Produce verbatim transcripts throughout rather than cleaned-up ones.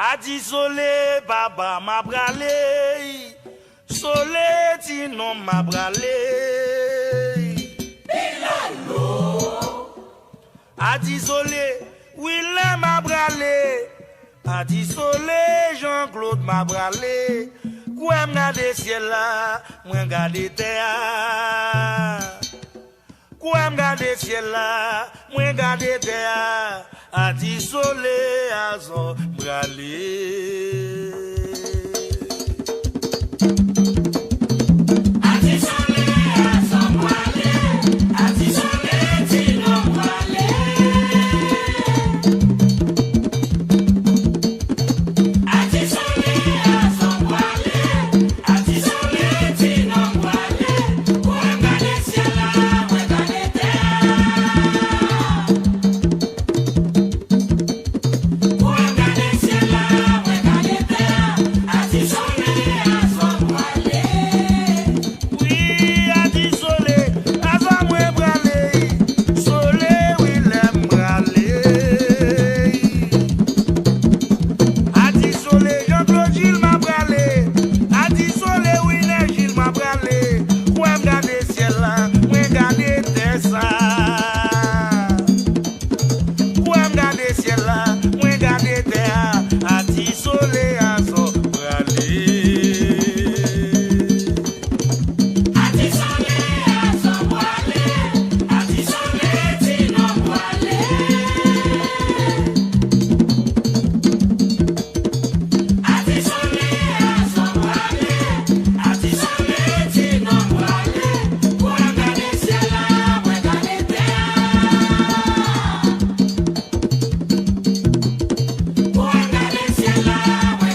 Adi sole, papa, m a prale. Sole, ti nonm, m a prale. Adi sole, Wilèm, m a prale. Adi sole, Jean Claude, m a prale. Kwè m gade syèl la, mwen gade tè a. Kwè m gade syèl la, mwen gade tè a. Adi sole, azò m prale. Adi sole, azò m prale. Adi sole, ti nonm prale. Adi sole, azò m prale. Adi sole, ti nonm prale. Kwè m gade syèl la, mwen gade tè a. Pou m gade syèl la, mwen gade tè a, adi sole, azò m prale. Wi, adi sole, azò mwen prale. Sole, Wilèm prale. Adi sole, Jean Claude Gilles, m a prale. Adi sole, Wilèm Gilles, m a prale. Kwè m gade syèl la, mwen gade tè sa. Kwè m gade syèl la, mwen gade tè a, adi sole, azò prale. Adi sole, azò prale, adi sole, ti nonm prale. Adi sole, azò prale, adi sole, ti nonm prale. Pou m gade syèl la, mwen gade tè a. Pou m gade syèl la, mwen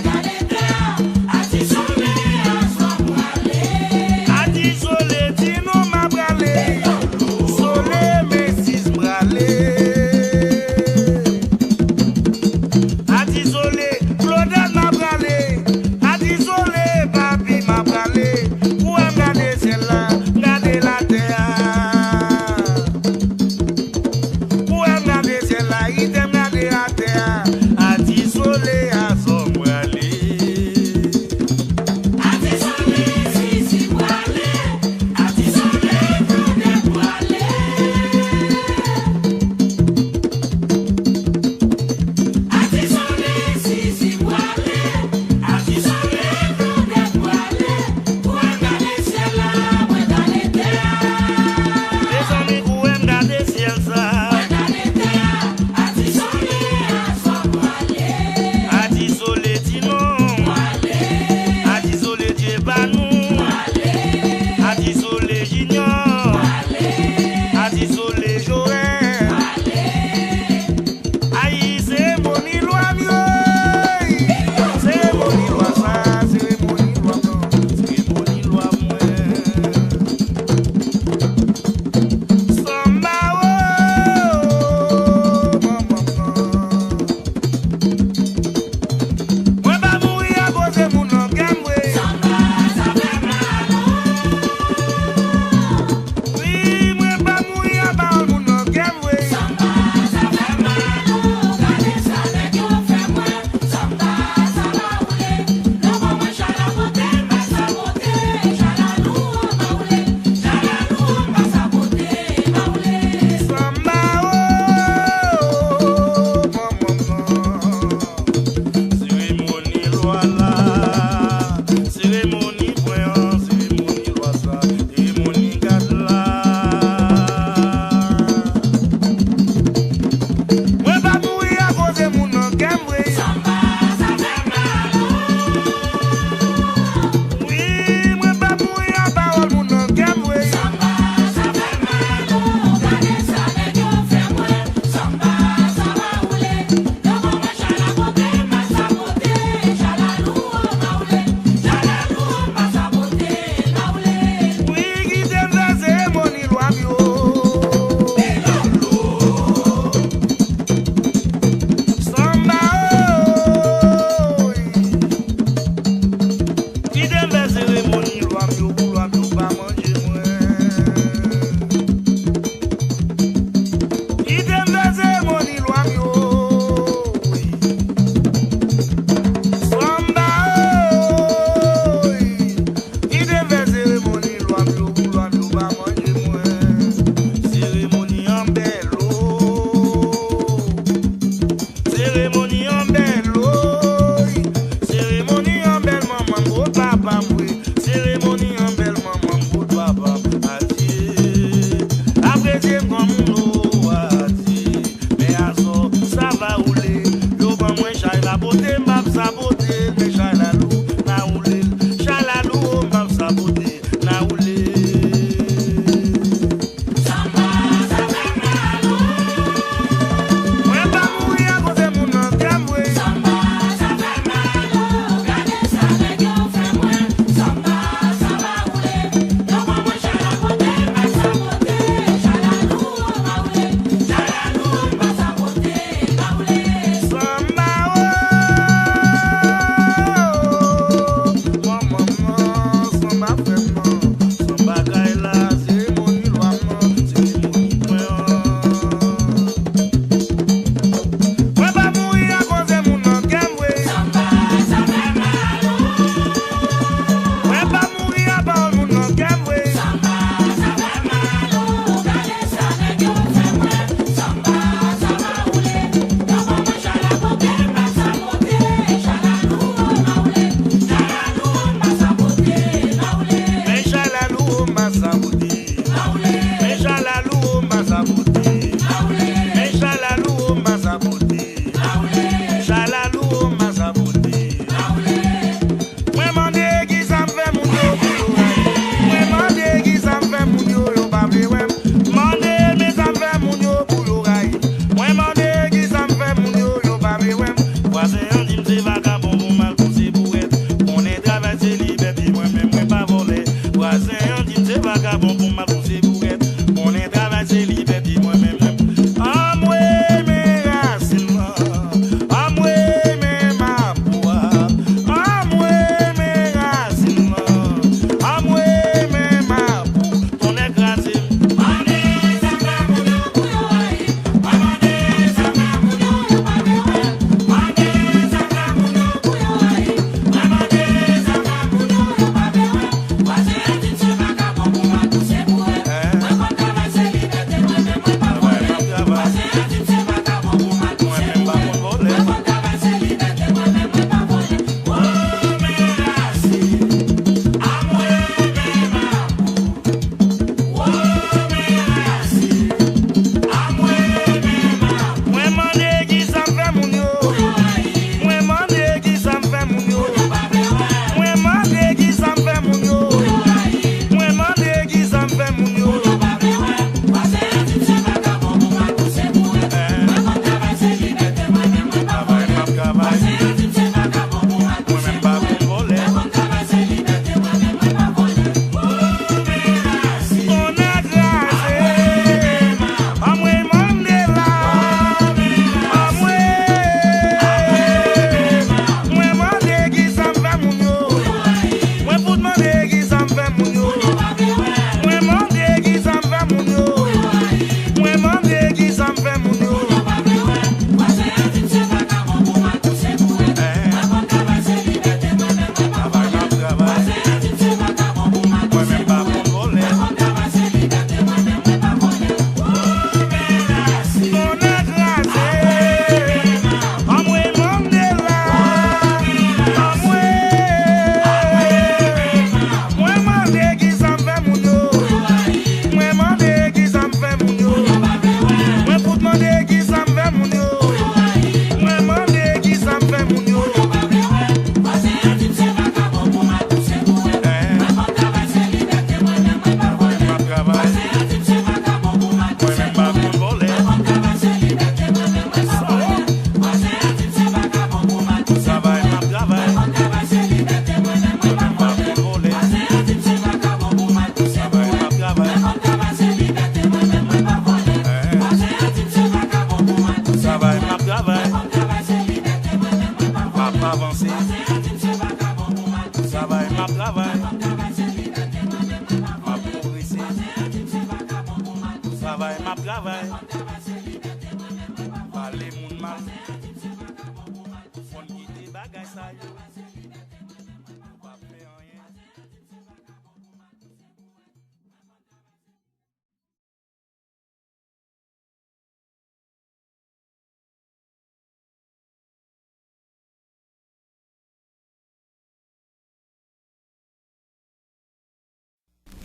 M ap avanse. Travay, m ap travay. M ap pwogrese. Travay, m ap travay. Pale moun mal. Fò n kite bagay sa yo. Pa fè anyen.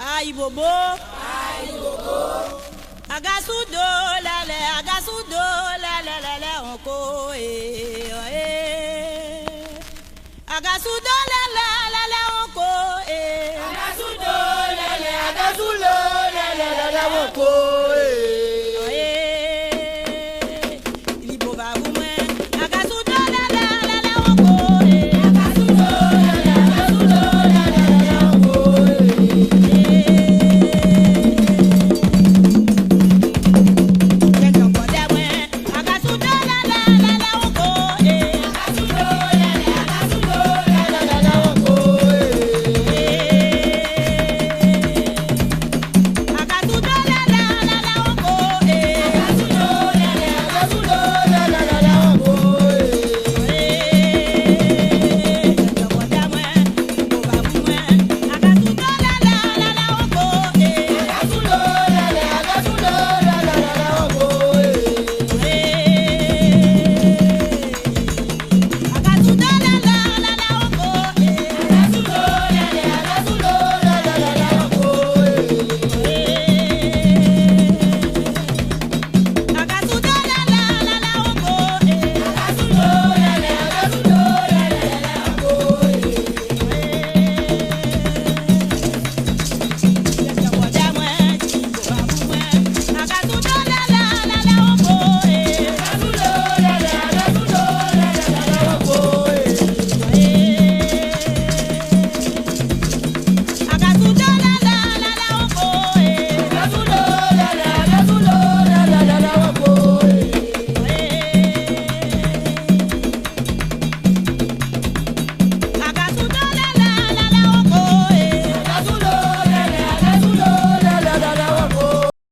Ayibobo. Ayibobo. Agasoudo, lèlè, agasoudo, lèlè, lèlè, onko, eh, eh. Agasoudo, lèlè, lèlè, onko, eh. Agasoudo, lèlè, agasoudo, lèlè, lèlè, onko, eh.